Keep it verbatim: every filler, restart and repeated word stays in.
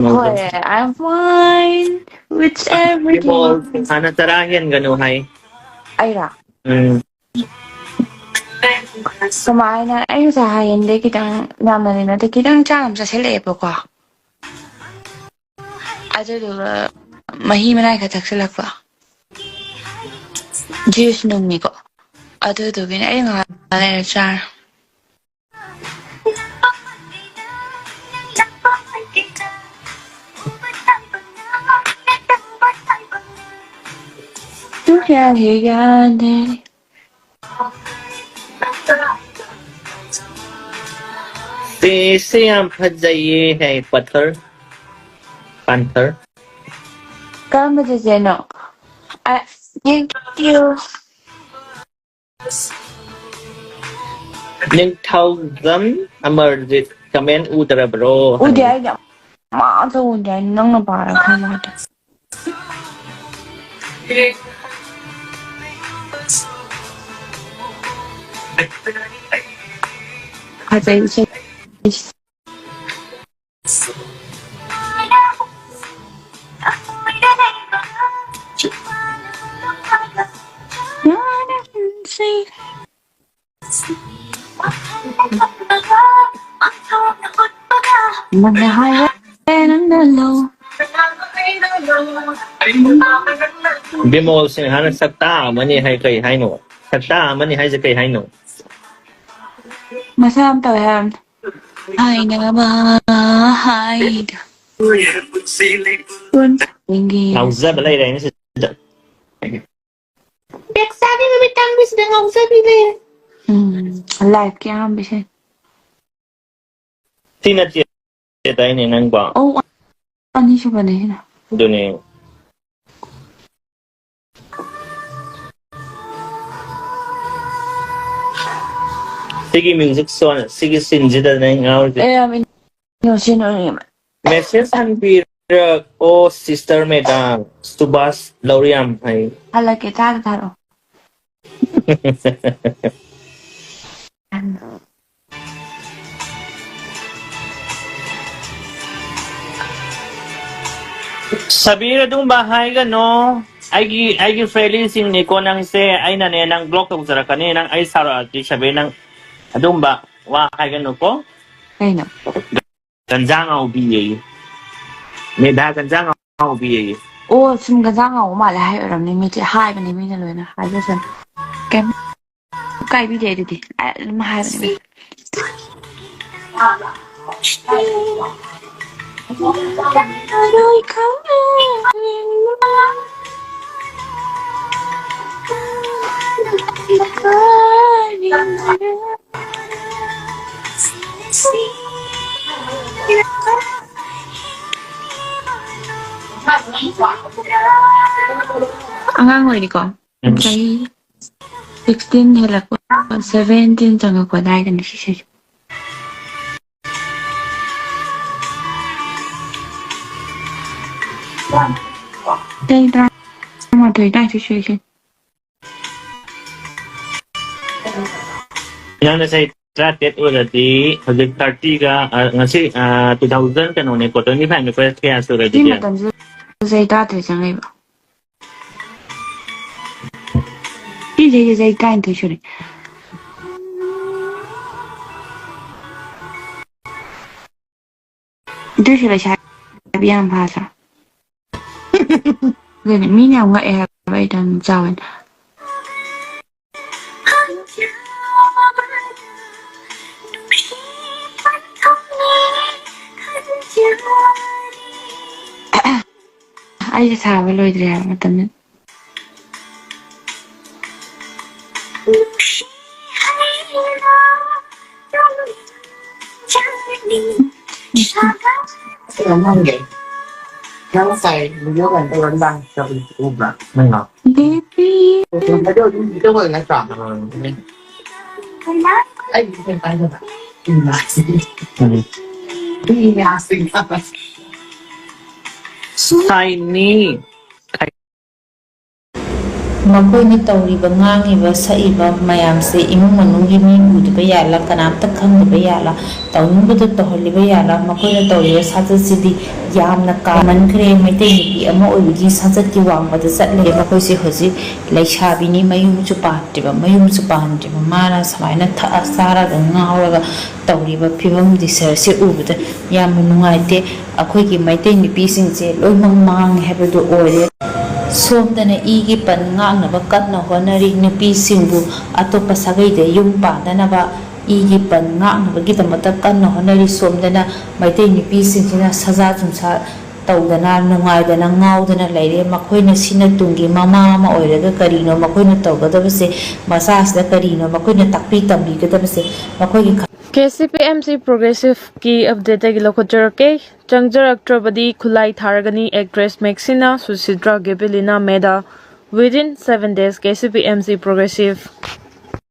ꯍꯣꯏ, I'm fine with everything. ꯍꯥꯟꯅ ꯇꯔꯥ ꯍꯦꯟꯒꯅꯨ ꯍꯥꯏ꯫ ꯑꯩꯔꯥ? ꯎꯝ꯫ ꯀꯃꯥꯏꯅ? ꯑꯩ ꯉꯁꯥꯏ ꯍꯥꯏꯌꯦꯟꯗꯩ ꯈꯤꯇꯪ, ꯌꯥꯝꯅꯗꯤ ꯅꯠꯇꯦ, ꯈꯤꯇꯪ ꯆꯥ ꯑꯃ ꯆꯥꯁꯤꯜꯂꯛꯑꯦꯕꯀꯣ꯫ ꯑꯗꯨꯗꯨꯒ ꯃꯍꯤ ꯃꯅꯥꯏ ꯈꯔ ꯊꯛꯆꯤꯜꯂꯛꯄ꯫ ꯖ꯭ꯌꯨꯁ ꯅꯨꯡꯅꯤꯀꯣ꯫ ꯑꯗꯨꯗꯨꯒꯤꯅꯦ, ꯑꯩ ꯉꯥꯏꯍꯥꯛ ꯂꯩꯔ ꯆꯥꯔꯦ꯫ ꯇꯨ ꯀꯌꯥ ꯍꯦ ꯌꯥꯗꯦ꯫ ꯁꯤꯁꯦ ꯌꯥꯝ ꯐꯖꯩꯌꯦ ꯍꯥꯏ, ꯄꯊꯔ꯫ ꯄꯥꯟꯊꯔ꯫ ꯀꯔꯝꯕ ꯆꯦꯆꯦꯅꯣ? ꯑ, ꯌꯦꯡꯕꯤꯌꯨ꯫ ꯅꯤꯡꯊꯧꯖꯝ ꯑꯃꯔꯖꯤꯠ comment ꯎꯗ꯭ꯔꯕ꯭ꯔꯣ? ꯎꯗꯦ, ꯍꯥꯏꯅꯤ꯫ ꯑꯩꯗꯤ ꯑꯃꯠꯇ ꯎꯗꯦ, ꯍꯥꯏꯅꯤ, ꯅꯪꯅ ꯄꯥꯔꯒ ꯈꯪꯉꯣ ꯍꯥꯏꯗꯤ꯫ ꯐꯖꯩ ꯏꯁꯩ꯫ ꯃꯨꯟꯅ ꯍꯥꯏꯔꯦ ꯅꯪꯅ ꯂꯧ꯫ ꯕꯤꯃꯣꯜ ꯁꯤꯡꯍꯅ ꯁꯛꯇꯥ ꯑꯃꯅꯤ ꯍꯥꯏ ꯀꯩ ꯍꯥꯏꯅꯣ? ꯁꯛꯇꯥ ꯑꯃꯅꯤ ꯍꯥꯏꯁꯦ ꯀꯩ ꯍꯥꯏꯅꯣ? ꯃꯁꯥ ꯌꯥꯝ ꯇꯧꯋꯦ ꯍꯥꯏꯕꯅꯦ꯫ ꯍꯥꯏꯅꯕ ꯍꯥꯏꯗ꯫ ꯉꯥꯎꯖꯕ ꯂꯩꯔꯦ ꯑꯩꯅ ꯁꯤꯗ꯫ ꯕꯦꯛꯆꯥꯒꯤ ꯅꯨꯃꯤꯠ ꯇꯥꯡꯕꯁꯤꯗ ꯉꯥꯎꯖꯕꯤ ꯂꯩꯔꯦ꯫ ꯎꯝ, live ꯀꯤ ꯑꯍꯥꯟꯕꯁꯦ꯫ ꯁꯤ ꯅꯠꯇꯦ ꯇꯥꯏꯅꯦ ꯅꯪꯕꯣ? ꯑꯧ, ꯑꯅꯤꯁꯨꯕꯅꯦ ꯁꯤꯅ꯫ ꯑꯗꯨꯅꯦ꯫ ꯁꯤꯒꯤ music show, ꯁꯤꯒꯤ scene ꯁꯤꯗꯅꯦ ꯑꯩ ꯉꯥꯎꯔꯤꯁꯦ꯫ ꯑꯦ, ꯌꯥꯝ ꯏꯅꯣꯁꯦꯟ ꯑꯣꯏꯔꯤꯕ꯫ Message ꯍꯟꯕꯤꯔꯛꯑꯣ sister madam, ꯁꯨꯕꯥꯁ ꯂꯧꯔꯤꯌꯥꯝ ꯍꯥꯏ꯫ ꯍꯜꯂꯛꯀꯦ, ꯆꯥꯗ ꯊꯥꯔꯛꯑꯣ꯫ ꯁꯕꯤꯔ, ꯑꯗꯨꯝꯕ ꯍꯥꯏꯒꯅꯣ꯫ ꯑꯩꯒꯤ, ꯑꯩꯒꯤ ꯐ꯭ꯔꯦꯟꯂꯤꯁꯤꯡꯅꯤꯀꯣ ꯅꯪꯁꯦ꯫ ꯑꯩꯅꯅꯦ, ꯅꯪ ꯕ꯭ꯂꯣꯛ ꯇꯧꯖꯔꯛꯀꯅꯤ꯫ ꯅꯪ ꯑꯩ ꯁꯥꯎꯔꯛꯑꯗꯤ, ꯁꯕꯤꯔ, ꯅꯪ ꯑꯗꯨꯝꯕ ꯋꯥ ꯍꯥꯏꯒꯅꯨꯀꯣ꯫ ꯀꯩꯅꯣ? ꯒꯟꯖꯥ ꯉꯥꯎꯕꯤꯌꯦ꯫ ꯃꯦꯙꯥ ꯒꯟꯖꯥ ꯉꯥꯎꯕꯤꯌꯦ꯫ ꯑꯣ, ꯁꯨꯝ ꯒꯟꯖꯥ ꯉꯥꯎꯕ ꯃꯥꯜꯂꯦ ꯍꯥꯏ ꯑꯣꯏꯔꯝꯅꯤ꯫ ꯃꯤꯁꯦ ꯍꯥꯏꯕꯅꯦ, ꯃꯤꯅ ꯂꯣꯏꯅ ꯍꯥꯏꯖꯁꯅꯨ꯫ ꯀꯩꯝ ꯀꯥꯏꯕꯤꯗꯦ ꯑꯗꯨꯗꯤ꯫ ꯑꯩ ꯑꯗꯨꯝ ꯍꯥꯏꯕꯅꯦ꯫ ꯑꯉꯥꯡ ꯑꯣꯏꯔꯤꯀꯣ? ꯎꯝ꯫ ꯆꯍꯤ sixteen ꯍꯦꯜꯂꯛꯄ, seventeen ꯆꯪꯉꯛꯄ ꯑꯗꯥꯏꯗꯅꯦ ꯁꯤꯁꯦ꯫ ꯆꯍꯤ ꯇꯔꯥꯃꯥꯊꯣꯏ ꯑꯗꯥꯏꯗ ꯁꯨꯏꯁꯦ꯫ ꯅꯪꯅ ꯆꯍꯤ ꯇꯔꯥꯇꯔꯦꯠ ꯑꯣꯏꯔꯗꯤ, ꯍꯧꯖꯤꯛ thirtyꯒ, ꯑ, ꯉꯁꯤ, ꯑ, two thousand ꯀꯩꯅꯣꯅꯦꯀꯣ, twenty fiveꯅꯦꯀꯣ, ꯀꯌꯥ ꯁꯤ ꯁꯨꯔꯗꯤ? ꯃꯇꯝꯁꯤꯗ ꯆꯍꯤ ꯇꯔꯥꯇꯔꯦꯠ ꯆꯪꯉꯛꯏꯕ꯫ ꯁꯤ ꯆꯍꯤꯁꯦ ꯆꯍꯤ ꯇꯔꯥꯅꯤꯊꯣꯏ ꯁꯨꯔꯦ꯫ ꯑꯗꯨꯏꯁꯨ ꯂꯩꯁꯥꯕꯤ ꯌꯥꯝ ꯐꯥꯗ꯭ꯔꯣ? ꯑꯗꯨꯅꯦ, ꯃꯤꯅ ꯌꯥꯝ ꯉꯛꯑꯦ ꯍꯥꯏꯕ ꯑꯩ ꯌꯥꯝ ꯆꯥꯎꯋꯦꯅ꯫ ꯑꯩꯁꯦ ꯁꯥꯕ ꯂꯣꯏꯗ꯭ꯔꯤ ꯍꯥꯏꯕ ꯃꯇꯝꯗ꯫ ꯀꯩꯅꯣꯝ ꯍꯪꯒꯦ꯫ ꯅꯪ ꯉꯁꯥꯏ video ꯀꯩꯅꯣ ꯇꯧꯔ ꯂꯥꯡ ꯆꯠꯄꯗꯨ ꯎꯕ꯭ꯔꯥ? ꯅꯪꯂꯣ? ꯕꯦꯕꯤ꯫ ꯑꯗꯣ ꯑꯗꯨꯝ video ꯑꯣꯏ ꯅꯠꯇ꯭ꯔꯥ? ꯑꯩꯒꯤ ꯐꯣꯟ ꯄꯥꯏꯗꯕ꯫ ꯎꯝ꯫ ꯁꯥꯏꯅꯤ꯫ ꯃꯈꯣꯏꯅ ꯇꯧꯔꯤꯕ, ꯉꯥꯡꯉꯤꯕ, ꯁꯛꯏꯕ ꯃꯌꯥꯝꯁꯦ ꯏꯃꯨꯡ ꯃꯅꯨꯡꯒꯤ ꯃꯤ ꯎꯗꯕ ꯌꯥꯠꯂ, ꯀꯅꯥꯝꯇ ꯈꯪꯗꯕ ꯌꯥꯠꯂ, ꯇꯧꯅꯤꯡꯕꯗꯣ ꯇꯧꯍꯜꯂꯤꯕ ꯌꯥꯠꯂ, ꯃꯈꯣꯏꯅ ꯇꯧꯔꯤꯕ ꯁꯥꯖꯠꯁꯤꯗꯤ ꯌꯥꯝꯅ ꯀꯥꯃꯟꯈ꯭ꯔꯦ꯫ ꯃꯩꯇꯩ ꯅꯨꯄꯤ ꯑꯃ ꯑꯣꯏꯕꯒꯤ ꯁꯥꯖꯠꯀꯤ ꯋꯥꯡꯃꯗ ꯆꯠꯂꯦ꯫ ꯃꯈꯣꯏꯁꯦ ꯍꯧꯖꯤꯛ ꯂꯩꯁꯥꯕꯤꯅꯤ, ꯃꯌꯨꯝꯁꯨ ꯄꯥꯟꯗ꯭ꯔꯤꯕ, ꯃꯌꯨꯝꯁꯨ ꯄꯥꯟꯗ꯭ꯔꯤꯕ, ꯃꯥꯅ ꯁꯨꯃꯥꯏꯅ ꯊꯛꯑ ꯆꯥꯔꯒ ꯉꯥꯎꯔꯒ ꯇꯧꯔꯤꯕ ꯐꯤꯕꯝ ꯗꯤꯁꯔꯁꯦ ꯎꯕꯗ ꯌꯥꯝꯅ ꯅꯨꯡꯉꯥꯏꯇꯦ꯫ ꯑꯩꯈꯣꯏꯒꯤ ꯃꯩꯇꯩ ꯅꯨꯄꯤꯁꯤꯡꯁꯦ ꯂꯣꯏꯅꯃꯛ ꯃꯥꯡꯉꯦ ꯍꯥꯏꯕꯗꯨ ꯑꯣꯏꯔꯦ꯫ ꯁꯣꯝꯗꯅ ꯏꯒꯤ ꯄꯟ ꯉꯥꯛꯅꯕ ꯀꯟꯅ ꯍꯣꯠꯅꯔꯤ, ꯅꯨꯄꯤꯁꯤꯡꯕꯨ ꯑꯇꯣꯞꯄ ꯁꯥꯒꯩꯗ ꯌꯨꯝ ꯄꯥꯟꯗꯅꯕ ꯏꯒꯤ ꯄꯟ ꯉꯥꯛꯅꯕꯒꯤꯗꯃꯛꯇ ꯀꯟꯅ ꯍꯣꯠꯅꯔꯤ꯫ ꯁꯣꯝꯗꯅ ꯃꯩꯇꯩ ꯅꯨꯄꯤꯁꯤꯡꯁꯤꯅ ꯁꯖꯥ ꯆꯨꯝꯁꯥ ꯇꯧꯗꯅ, ꯅꯨꯡꯉꯥꯏꯗꯅ, ꯉꯥꯎꯗꯅ ꯂꯩꯔꯦ꯫ ꯃꯈꯣꯏꯅ ꯁꯤꯅ ꯇꯨꯡꯒꯤ ꯃꯃꯥ ꯑꯃ ꯑꯣꯏꯔꯒ ꯀꯔꯤꯅꯣ ꯃꯈꯣꯏꯅ ꯇꯧꯒꯗꯕꯁꯦ? ꯃꯆꯥꯁꯤꯗ ꯀꯔꯤꯅꯣ ꯃꯈꯣꯏꯅ ꯇꯥꯛꯄꯤ ꯇꯝꯕꯤꯒꯗꯕꯁꯦ? ꯃꯈꯣꯏꯒꯤ ꯈ- ꯀꯦ ꯁꯤ ꯄꯤ ꯑꯦꯝ ꯁꯤ ꯄ꯭ꯔꯣꯒ꯭ꯔꯦꯁꯤꯞꯀꯤ ꯑꯞꯗꯦꯠꯇꯒꯤ ꯂꯧꯈꯠꯆꯔꯛꯀꯦ꯫ ꯆꯪꯖꯔꯛꯇ꯭ꯔꯕꯗꯤ ꯈꯨꯠꯂꯥꯏ ꯊꯥꯔꯒꯅꯤ꯫ ꯑꯦꯛꯇ꯭ꯔꯦꯁ ꯃꯦꯛꯁꯤꯅ ꯁꯨꯁꯤꯗ꯭ꯔꯥ ꯒꯦꯕꯤꯂꯤꯅꯥ ꯃꯦꯗꯥ within seven days꯫ K C P M C progressive.